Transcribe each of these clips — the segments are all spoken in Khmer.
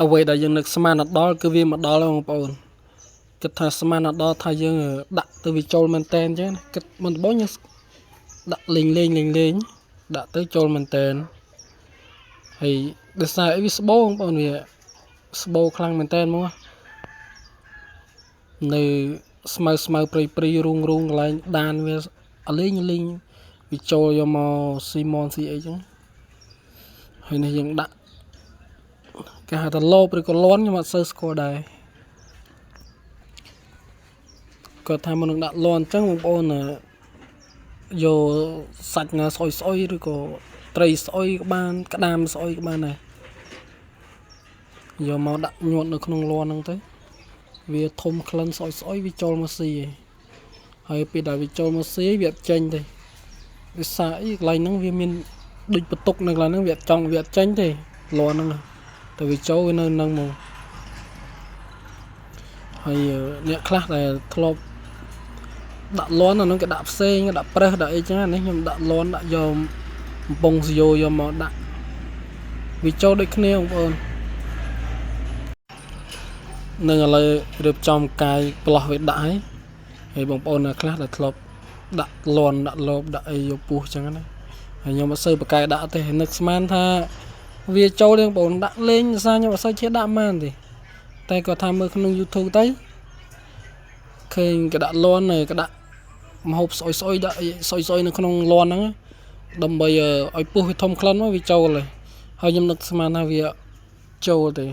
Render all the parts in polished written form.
អ្វីដែលយើងនឹកស្មានដល់គឺវាមកដល់ហើយបងប្អូនគិតថាស្មានដល់ថាយើងដាក់ទៅវាចូលមែនតែនអញ្ចឹងណាគិតមុនដំបូងយើងដាក់លេងលេងលេងលេងដាក់ទៅចូលមែនតែនហើយដោយសារអីវាស្បូរបងប្អូនវាស្បូរខ្លាំងមែនតែនហ្មងនៅស្មៅស្មៅព្រៃព្រៃរូងរូងកន្លែងដានវាលេងលេងវាចូលយកមកស៊ីមនស៊ីអីចឹងហើយនេះយើងដាក់គេហៅថាលោបឬក៏លន់ខ្ញុំអត់សូវស្គាល់ដែរគាត់ថាមុននឹងដាក់លន់អញ្ចឹងបងប្អូនយកសាច់ណាស្អុយស្អុយឬក៏ត្រីស្អុយក៏បានក្តាមស្អុយក៏បានដែរយកមកដាក់ញាត់នៅក្នុងលន់ហ្នឹងទៅវាធំក្លិនស្អុយស្អុយវាចូលមកស៊ីឯងហើយពេលដែលវាចូលមកស៊ីវាអត់ចេញទេវាសាអីកន្លែងហ្នឹងវាមានដូចបន្ទុកនៅកន្លែងហ្នឹងវាអត់ចង់វាអត់ចេញទេលន់ហ្នឹងតែវាចូលវានៅហ្នឹងមកហើយអ្នកខ្លះដែលធ្លាប់ដាក់លន់អាហ្នឹងគេដាក់ផ្សេងដាក់ប្រេះដាក់អីចឹងនេះខ្ញុំដាក់លន់ដាក់យកកំប៉ុងសយោយកមកដាក់វាចូលដូចគ្នាបងប្អូននឹងឥឡូវរៀបចំកាយប្លោះវាដាក់ហើយហើយបងប្អូនអ្នកខ្លះដែលធ្លាប់ដាក់លន់ដាក់លបដាក់អីយកពោះចឹងណាហើយខ្ញុំអត់សូវប្រកែកដាក់ទេនឹកស្មានថាវាចូលទេបងប្អូនដាក់លេងដោយសារខ្ញុំអត់សូវចេះដាក់ម៉ានទេតែគាត់ថាមើលក្នុង YouTube ទៅឃើញគេដាក់លន់គេដាក់ម្ហូបស្អុយស្អុយដាក់ស្អុយស្អុយនៅក្នុងលន់ហ្នឹងដើម្បីឲ្យពោះវាធំក្លិនមកវាចូលហើយហើយខ្ញុំនឹកស្មានថាវាចូលទេ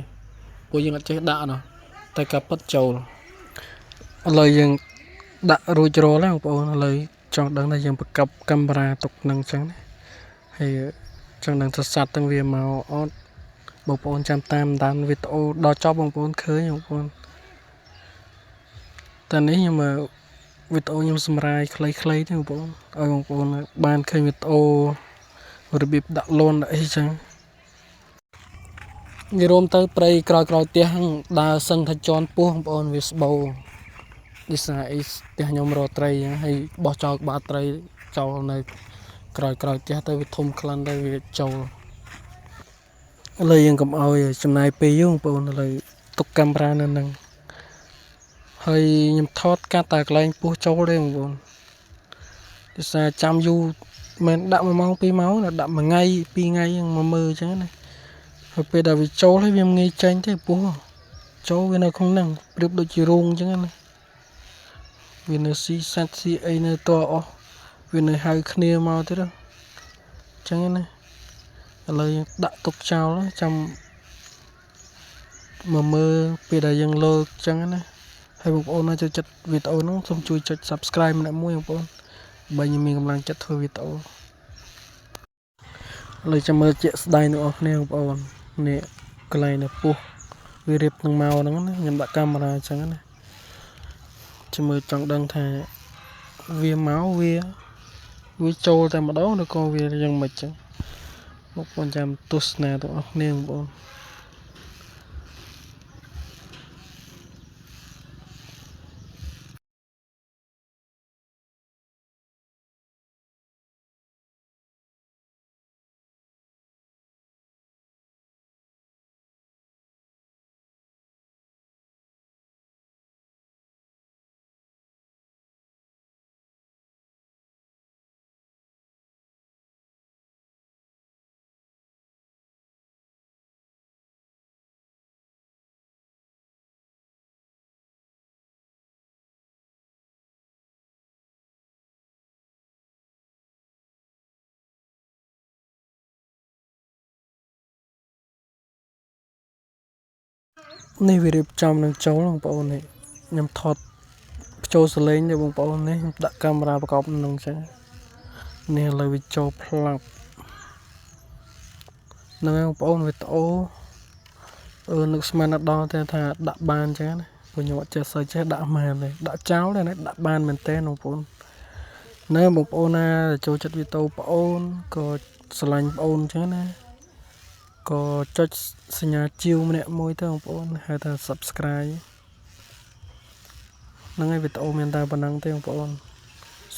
ព្រោះយើងអត់ចេះដាក់ណោះតែក៏ពិតចូលឥឡូវយើងដាក់រួចរាល់ហើយបងប្អូនឥឡូវចង់ដឹងថាយើងប្រកបកាមេរ៉ាទុកនឹងអញ្ចឹងណាហើយចង់ដឹងថាសត្វទាំងវាមកអត់បងប្អូនចាំតាមដានវីដេអូដល់ចប់បងប្អូនឃើញបងប្អូនតែនេះខ្ញុំវីដេអូខ្ញុំសម្រាយខ្លីៗទេបងប្អូនឲ្យបងប្អូនបានឃើញវីដេអូរបៀបដាក់លន់ដាក់អីចឹងនិយាយរួមទៅព្រៃក្រោយៗផ្ទះហ្នឹងដើរសឹងថាជន់ពោះបងប្អូនវាស្បូរដោយសារអីផ្ទះខ្ញុំរកត្រីចឹងហើយបោះចោលក្បាលត្រីចោលនៅក្រោយៗផ្ទះទៅវាធំក្លិនទៅវាចូលឥឡូវយើងកុំឲ្យចំណាយពេលយូរបងប្អូនឥឡូវទុកកាមេរ៉ានៅហ្នឹងហើយខ្ញុំថតកាត់តែកន្លែងពោះចូលទេបងប្អូនដោយសារចាំយូរមិនដាក់1ម៉ោង2ម៉ោងដាក់មួយថ្ងៃ2ថ្ងៃហ្នឹងមកមើលអញ្ចឹងណាហើយពេលដែលវាចូលហើយវាមិនងាយចេញទេពោះចូលវានៅក្នុងហ្នឹងប្រៀបដូចជារូងអញ្ចឹងណាវានៅស៊ីសត្វស៊ីអីនៅតអស់វានៅហៅគ្នាមកទៀតអញ្ចឹងណាឥឡូវយើងដាក់ទុកចោលចាំមកមើលពេលដែលយើងលើកអញ្ចឹងណាហើយបងប្អូនណាចូលចិត្តវីដេអូហ្នឹងសូមជួយចុច Subscribe ម្នាក់មួយបងប្អូនបើខ្ញុំមានកម្លាំងចិត្តធ្វើវីដេអូឥឡូវចាំមើលជាក់ស្ដែងទាំងអស់គ្នាបងប្អូននេះកន្លែងនៅពោះវារៀបនឹងមកហ្នឹងណាខ្ញុំដាក់កាមេរ៉ាអញ្ចឹងណាចាំមើលចង់ដឹងថាវាមកវាចូលតែម្ដងឬក៏វាយ៉ាងម៉េចចឹងបងប្អូនចាំទស្សនាទាំងអស់គ្នាបងប្អូននេះវារៀបចំនឹងចូលបងប្អូននេះខ្ញុំថតបញ្ចូលសលេងទេបងប្អូននេះខ្ញុំដាក់កាមេរ៉ាប្រកបនឹងអញ្ចឹងនេះឥឡូវវាចូលផ្លាប់ហ្នឹងហើយបងប្អូនវីដេអូនឹកស្មានដល់ទេថាដាក់បានអញ្ចឹងណាព្រោះខ្ញុំអត់ចេះសូវចេះដាក់បានទេដាក់ចោលទេណាដាក់បានមែនតើបងប្អូនណែបងប្អូនណាចូលចិត្តវីដេអូបងប្អូនក៏ស្រឡាញ់បងប្អូនអញ្ចឹងណាក៏ចុចសញ្ញាជាវម្នាក់មួយទៅបងប្អូនហៅថា Subscribe ហ្នឹងហើយវីដេអូមានតែប៉ុណ្្នឹងទេបងប្អូន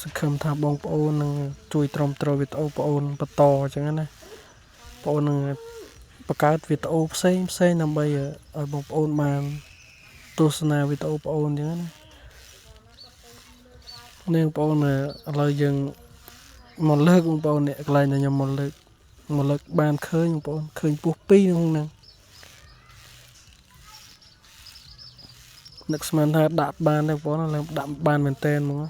សង្ឃឹមថាបងប្អូននឹងជួយទ្រាំទ្រវីដេអូបងប្អូនបន្តអញ្ចឹងណាបងប្អូននឹង បង្កើតវីដេអូផ្សេងផ្សេងដើម្បីឲ្យបងប្អូនបានទស្សនាវីដេអូបងប្អូនអញ្ចឹងណានេះបងប្អូនឥឡូវយើងមកលើកបងប្អូននេះកន្លែងដែលខ្ញុំមកលើកមកលើកបានឃើញបងប្អូនឃើញពស់ពីរក្នុងហ្នឹងនឹកស្មានថាដាក់បានទេបងប្អូនឡើងដាក់បានមែនតើហ្មង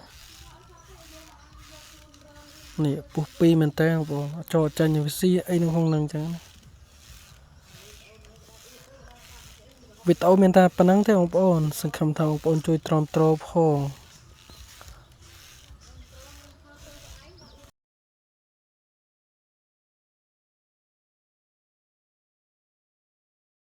នេះពស់ពីរមែនតើបងប្អូនចូលចាញ់វិស៊ីអីក្នុងហ្នឹងអញ្ចឹងណាវីដេអូមានតែប៉ុណ្្នឹងទេបងប្អូនសង្ឃឹមថាបងប្អូនជួយទ្រាំទ្រផង